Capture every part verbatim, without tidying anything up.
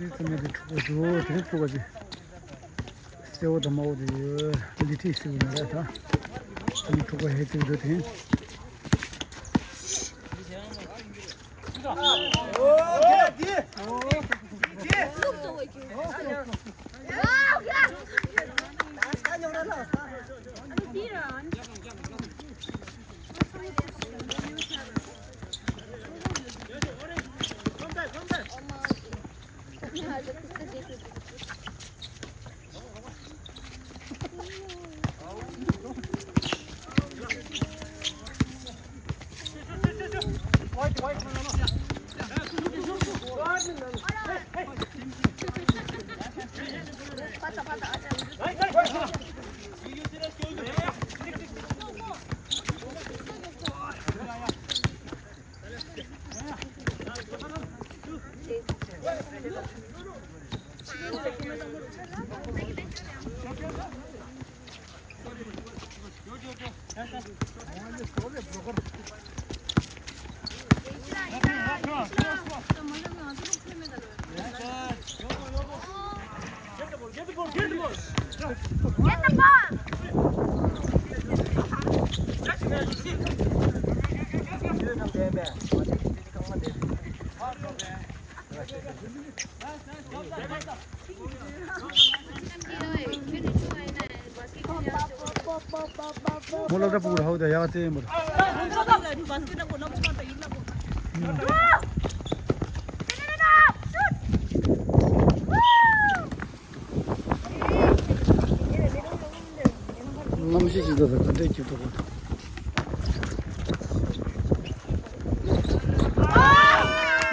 དེ་ཚང་མ་དེ་འཁྲུག་པ་འདུག་དེ་འཁྲུག་པ་དེ། སེར་པོ་དང་དམར་པོ་དེ་ཡོད། ལི་ཁྲི་སེར་པོ་ནི་རེད་ད། དེ་ནི་འཁྲུག་པ་ཧེ་ཐིག་འདུག་དེ། མོ་སློབ་གྲྭ་ཕྲུ་གུ་ཧའུ་ད་ཡག་ཙེ་ཡིན་པ། རྔམ་ཤིང་ཞིག་འདུག་ཟེར་ག་འདྲས་ཀྱི་འདུག་གོ།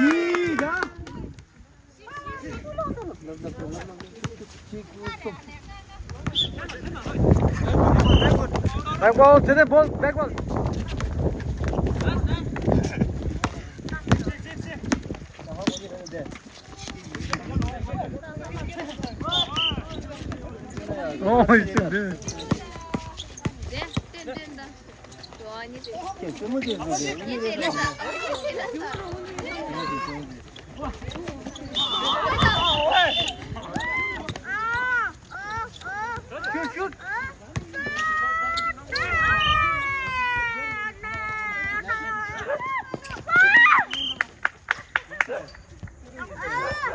ཡིས་ད། Back ball, to the ball, back ball. Oh, it's a bit.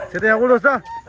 ཚེ་བརྟན་ཡག་པོ་ལོས་ས།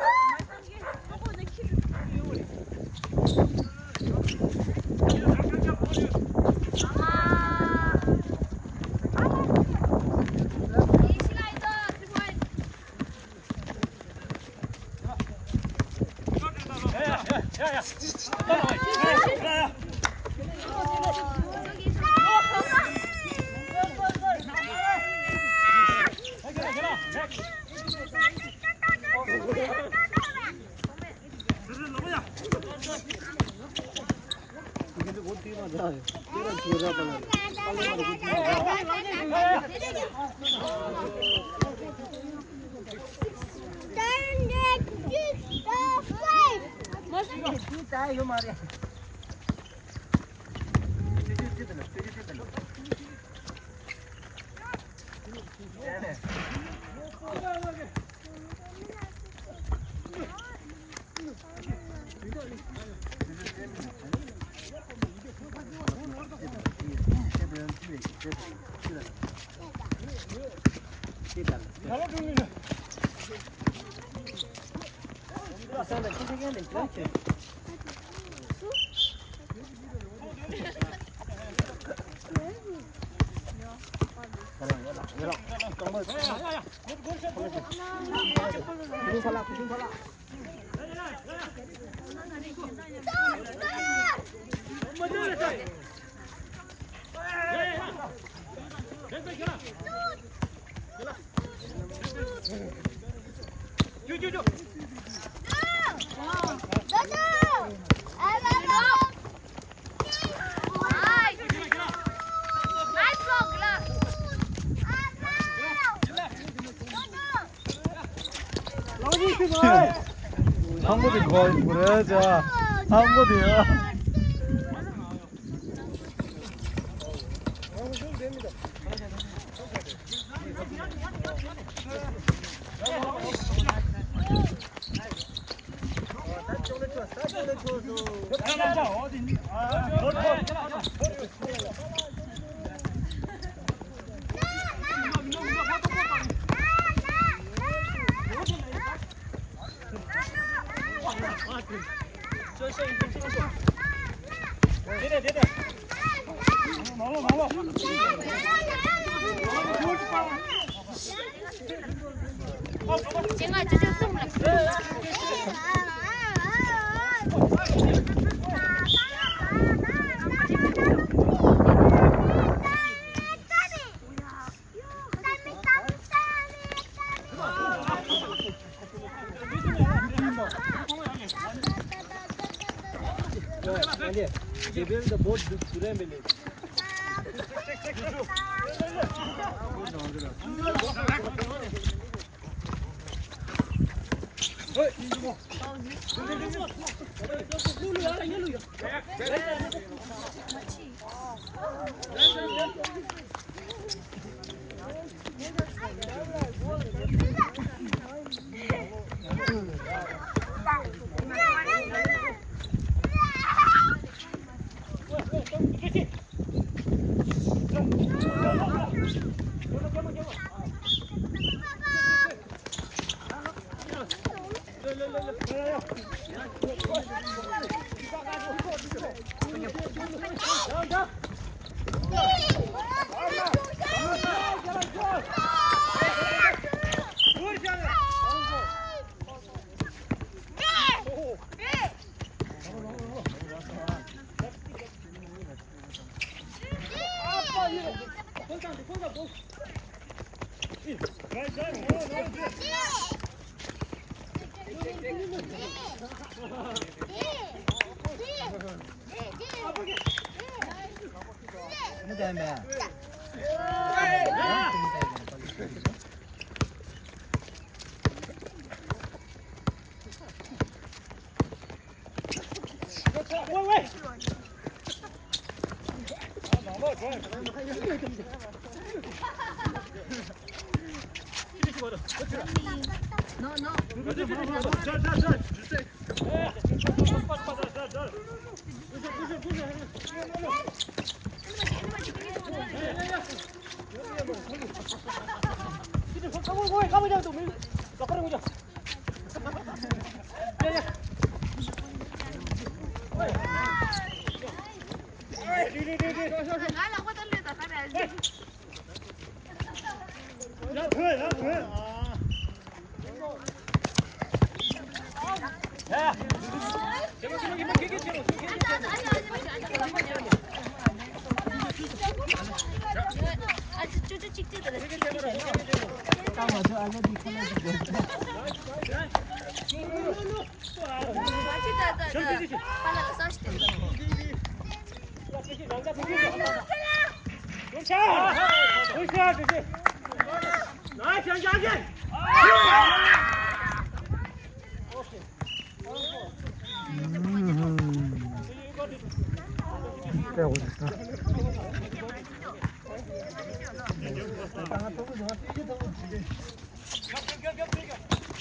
ལྷམ་གོ་དེ་གོ་རེད་ཅག་ལྷམ་གོ་དེ།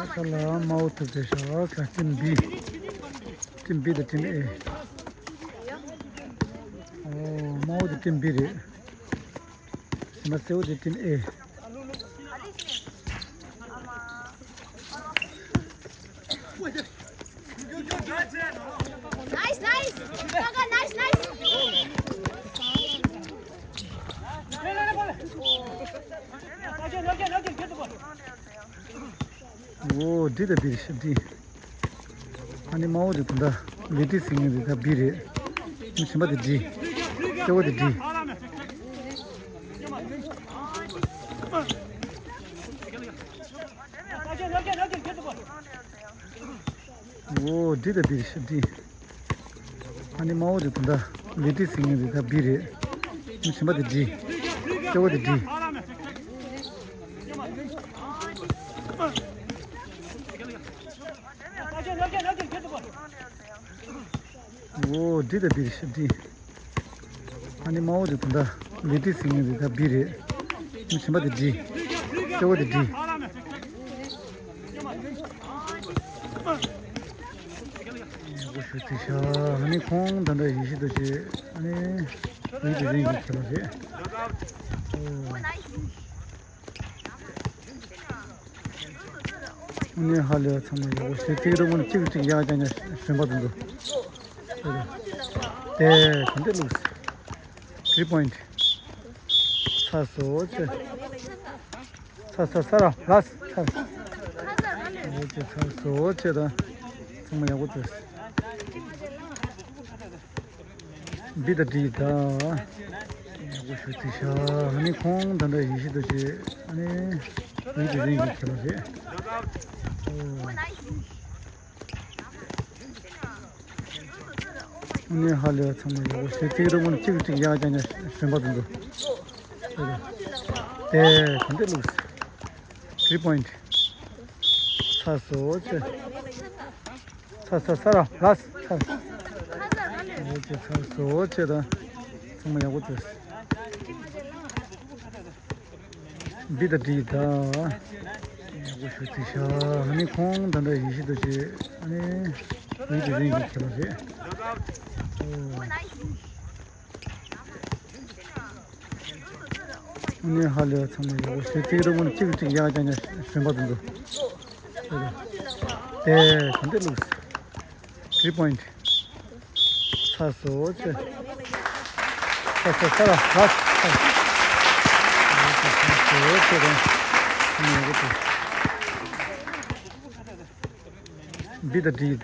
ལྟ་ལ་མའོ་ཐུབ་བསྡད་ཤག་ཁ་ཊིམ་བི། ཊིམ་བི་དང་ཊིམ་ཨེ། ཨོ་མའོ་དེ་ཊིམ་བི་རེད། མ་སེའུ་དེ་ཊིམ་ཨེ། Nice, nice. Gaga, nice, nice. ཨོ་འདི་ད་བི་རེད་ཤག་འདི། ཨ་ནི་མའོ་དེ་ད་ལྟ་ལི་ཏི་ཟེར་མཁན་དེ་ད་བི་རེད། མི་གཞན་པ་དེ་འདི། སེར་པོ་དེ་འདི། ཨོ་འདི་ད་བི་རེད་ཤག་འདི། ཨ་ནི་མའོ་དེ་ད་ལྟ་ལི་ཏི་ཟེར་མཁན་དེ་ད་བི་རེད། མི་གཞན་པ་དེ་འདི། སེར་པོ་དེ་འདི། ཨོ་འདི་ད་བི་རེད་ཤག་འདི། ཨ་ནི་མའོ་དེ་ད་ལྟ་ལི་ཏི་ཟེར་མཁན་དེ་ད་བི་རེད། མི་གཞན་པ་དེ་འདི། སེར་པོ་དེ་འདི། ཡག་པོ་ཞེ་པོ་ཅིག་ཤག་ཨ་ནི་ཁོང་ད་ལྟ་ཡེ་ཤེས་རྡོ་རྗེ། ཨ་ནི་ལི་ཏི་ཟེར་མཁན་གྱི་ཁྱེད་རང་རེད། ཨོ། དངོས་གནས་ཧ་ལས་པ་ཚང་མ་ཡག་པོ་ཞེ་པོ་ཅིག་འདུག་དངོས་གནས་གཅིག་གཅིག་ཡག་རྐྱང་རྐྱང་གཞོན་པ་ཚོ་འདུག་དེ་ག་འདྲ་བླུགས། ཐི་རི་པོ་ཡིན་ཊི། ཚ་སོ་ཅེ། ཚ་ཚ་ཚ་ར་ལ་ཚ། འོ་ཅེ་ཚ་སོ་ཅེ་ད། ཚང་མ་ཡག་པོ་བྱས། བི་ད་བི་ད། ཡག་པོ་ཞེ་པོ་ཅིག་ཤག་ཨ་ནི་ཁོང་ད་ལྟ་ཡེ་ཤེས་རྡོ་རྗེ། ཨ་ནི་ལི་ཏི་ཟེར་མཁན་གྱི་ཁྱེད་རང་རེད། ཨོ། དངོས་གནས་ཧ་ལས་པ་ཚང་མ་ཡག་པོ་ཞེ་པོ་ཅིག་འདུག་དངོས་གནས་གཅིག་གཅིག་ཡག་རྐྱང་རྐྱང་གཞོན་པ་ཚོ་འདུག་དེ་ག་འདྲ་བླུགས། ཐི་རི་པོ་ཡིན་ཊི། ཚ་སོ་ཅེ། ཚ་ཚ་ཚ་ར་ལ་ཚ། འོ་ཅེ་ཚ་སོ་ཅེ་ད། ཚང་མ་ཡག་པོ་བྱས། བི་ད་བི་ད། ཡག་པོ་ཞེ་པོ་ཅིག་ཤག་ཨ་ནི་ཁོང་ད་ལྟ་ཡེ་ཤེས་རྡོ་རྗེ། ཨ་ནི་ལི་ཏི་ཟེར་མཁན་གྱི་ཁྱེད་རང་རེད། ཨོ། དངོས་གནས་ཧ་ལས་པ་ཚང་མ་ཡག་པོ་ཞེ་པོ་ཅིག་འདུག་དངོས་གནས་གཅིག་གཅིག་ཡག་རྐྱང་རྐྱང་གཞོན་པ་ཚོ་འདུག་དེ་ག་འདྲ་བླུགས། ཐི་རི་པོ་ཡིན་ཊི། ཚ་སོ་ཅེ། ཚ་ཚ་ཚ་ར་ལ་ཚ། འོ་ཅེ་ཚ་སོ་ཅེ་ད། ཚང་མ་ཡག་པོ་བྱས། བི་ད་བི་ད།